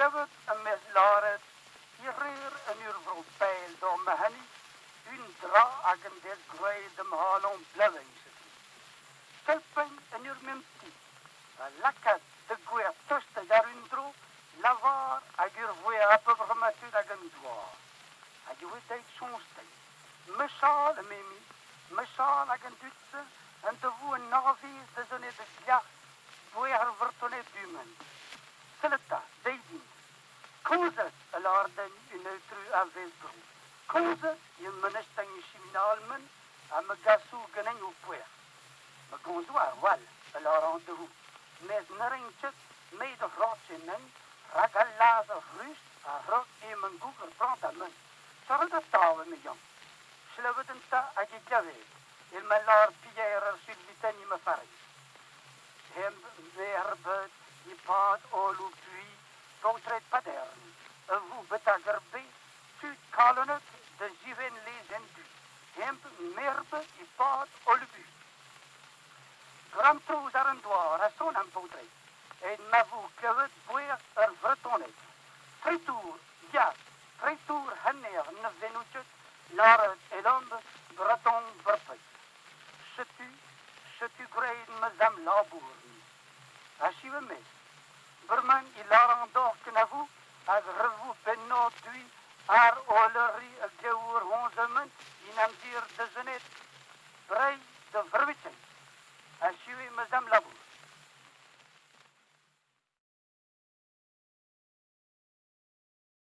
Klevet am eus lâret e reer en ur vro pell doc'h ma hini un dra hag en dez graet da'm c'halon bleviñ, setu. Tolpañ en ur mem ti, ha lakaat da gouezhañ tost àr un dro lavar hag ur voe apeupre ma tud ag an douar. Hag e voe deuet soñj dezhi. Mechal, ememi, mechal hag an dud-se en devo un aviz da zonet da glask boer ar Vretoned du-mañ. Sellet 'ta, deit int. Komzet, a lâr din un aotrou a Velbro. Komzet eo menez-tan e chiminal-man ha ma gaso ganin ho poer. Ma gomzoù ar-walc'h, a lâran dezho, mes ne rin ket 'met ur roc'henn rak al lazh rust a rok eo man goûg ur prantad-mañ. Torret atav, eme Yann. Selaouet enta hag e glevet, evel ma lâr Pierre ar Sul-Vitani ma farrez. Hemp merbet e-pad holl ho puilh paotred Padern, a vo betek ar bez tud kalonek da zivenn lezenn du, hemp merbet e-pad holl buhez. Grantrouz àr an douar a son am paotred, evit ma vo klevet bouezh ar Vretoned. Treitour, ya, treitour hennezh ne venno ket lâret edomp Breton bepred. Setu, setu graet ma zamm labour. Achiu emañ. Bremañ e lâran deoc'h kenavo hag revoù pennañ dui àr holl re a gavour hoñzh-mañ en amzer da zonet Breizh da virviken. Achiu eo ma zamm labour.